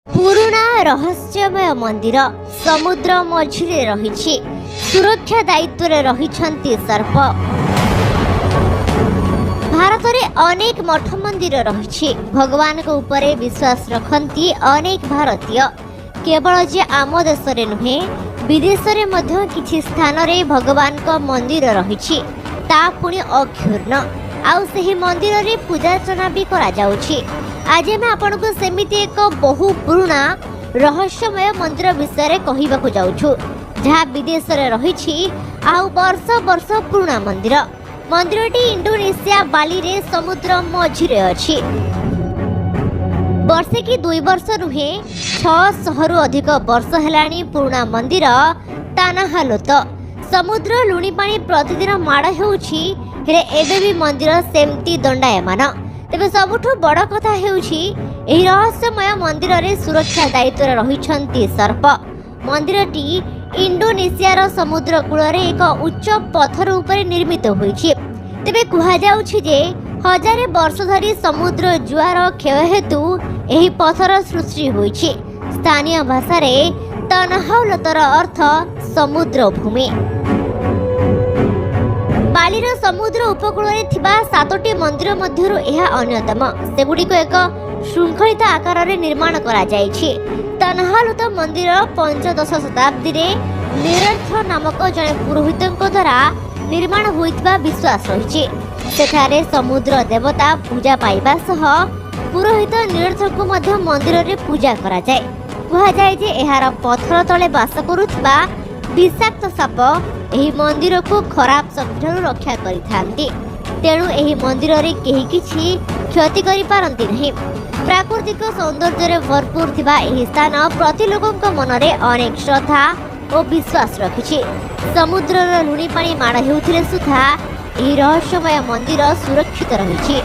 ପୁରୁଣା ରହସ୍ୟମୟ ମନ୍ଦିର ସମୁଦ୍ର ମଝିରେ ରହିଛି। ସୁରକ୍ଷା ଦାୟିତ୍ୱରେ ରହିଛନ୍ତି ସର୍ପ। ଭାରତରେ ଅନେକ ମଠ ମନ୍ଦିର ରହିଛି। ଭଗବାନଙ୍କ ଉପରେ ବିଶ୍ୱାସ ରଖନ୍ତି ଅନେକ ଭାରତୀୟ। କେବଳ ଯେ ଆମ ଦେଶରେ ନୁହେଁ, ବିଦେଶରେ ମଧ୍ୟ କିଛି ସ୍ଥାନରେ ଭଗବାନଙ୍କ ମନ୍ଦିର ରହିଛି, ତା ପୁଣି ଅକ୍ଷୁଣ୍ଣ। ଆଉ ସେହି ମନ୍ଦିରରେ ପୂଜାର୍ଚ୍ଚନା ବି କରାଯାଉଛି। ଆଜି ଆମେ ଆପଣଙ୍କୁ ସେମିତି ଏକ ବହୁ ପୁରୁଣା ରହସ୍ୟମୟ ମନ୍ଦିର ବିଷୟରେ କହିବାକୁ ଯାଉଛୁ, ଯାହା ବିଦେଶରେ ରହିଛି ଆଉ ବର୍ଷ ବର୍ଷ ପୁରୁଣା ମନ୍ଦିର। ମନ୍ଦିରଟି ଇଣ୍ଡୋନେସିଆ ବାଲିରେ ସମୁଦ୍ର ମଝିରେ ଅଛି। ବର୍ଷେ କି 2 ବର୍ଷ ନୁହେଁ, 600ରୁ ଅଧିକ ବର୍ଷ ହେଲାଣି ପୁରୁଣା ମନ୍ଦିର ତାନାହାଲୋତ। ସମୁଦ୍ର ଲୁଣି ପାଣି ପ୍ରତିଦିନ ମାଡ଼ ହେଉଛି, ହେଲେ ଏବେ ବି ମନ୍ଦିର ସେମିତି ଦଣ୍ଡାୟମାନ। ତେବେ ସବୁଠୁ ବଡ଼ କଥା ହେଉଛି, ଏହି ରହସ୍ୟମୟ ମନ୍ଦିରରେ ସୁରକ୍ଷା ଦାୟିତ୍ୱରେ ରହିଛନ୍ତି ସର୍ପ। ମନ୍ଦିରଟି ଇଣ୍ଡୋନେସିଆର ସମୁଦ୍ର କୂଳରେ ଏକ ଉଚ୍ଚ ପଥର ଉପରେ ନିର୍ମିତ ହୋଇଛି। ତେବେ କୁହାଯାଉଛି ଯେ ହଜାରେ ବର୍ଷ ଧରି ସମୁଦ୍ର ଜୁଆର କ୍ଷୟ ହେତୁ ଏହି ପଥର ସୃଷ୍ଟି ହୋଇଛି। ସ୍ଥାନୀୟ ଭାଷାରେ ତନହାଉଲତର ଅର୍ଥ ସମୁଦ୍ର ଭୂମି। ବାଲିର ସମୁଦ୍ର ଉପକୂଳରେ ଥିବା ସାତୋଟି ମନ୍ଦିର ମଧ୍ୟରୁ ଏହା ଅନ୍ୟତମ। ସେଗୁଡ଼ିକ ଏକ ଶୃଙ୍ଖଳିତ ଆକାରରେ ନିର୍ମାଣ କରାଯାଇଛି। ତନହାଲୁତ ମନ୍ଦିର ପଞ୍ଚଦଶ ଶତାବ୍ଦୀରେ ନିରର୍ଥ ନାମକ ଜଣେ ପୁରୋହିତଙ୍କ ଦ୍ୱାରା ନିର୍ମାଣ ହୋଇଥିବା ବିଶ୍ୱାସ ରହିଛି। ସେଠାରେ ସମୁଦ୍ର ଦେବତା ପୂଜା ପାଇବା ସହ ପୁରୋହିତ ନିରର୍ଥଙ୍କୁ ମଧ୍ୟ ମନ୍ଦିରରେ ପୂଜା କରାଯାଏ। କୁହାଯାଏ ଯେ ଏହାର ପଥର ତଳେ ବାସ କରୁଥିବା ବିଷାକ୍ତ ସାପ ଏହି ମନ୍ଦିରକୁ ଖରାପ ଶକ୍ତିଠାରୁ ରକ୍ଷା କରିଥାନ୍ତି। ତେଣୁ ଏହି ମନ୍ଦିରରେ କେହି କିଛି କ୍ଷତି କରିପାରନ୍ତି ନାହିଁ। ପ୍ରାକୃତିକ ସୌନ୍ଦର୍ଯ୍ୟରେ ଭରପୁର ଥିବା ଏହି ସ୍ଥାନ ପ୍ରତି ଲୋକଙ୍କ ମନରେ ଅନେକ ଶ୍ରଦ୍ଧା ଓ ବିଶ୍ୱାସ ରଖିଛି। ସମୁଦ୍ରର ଲୁଣି ପାଣି ମାଡ଼ ହେଉଥିଲେ ସୁଦ୍ଧା ଏହି ରହସ୍ୟମୟ ମନ୍ଦିର ସୁରକ୍ଷିତ ରହିଛି।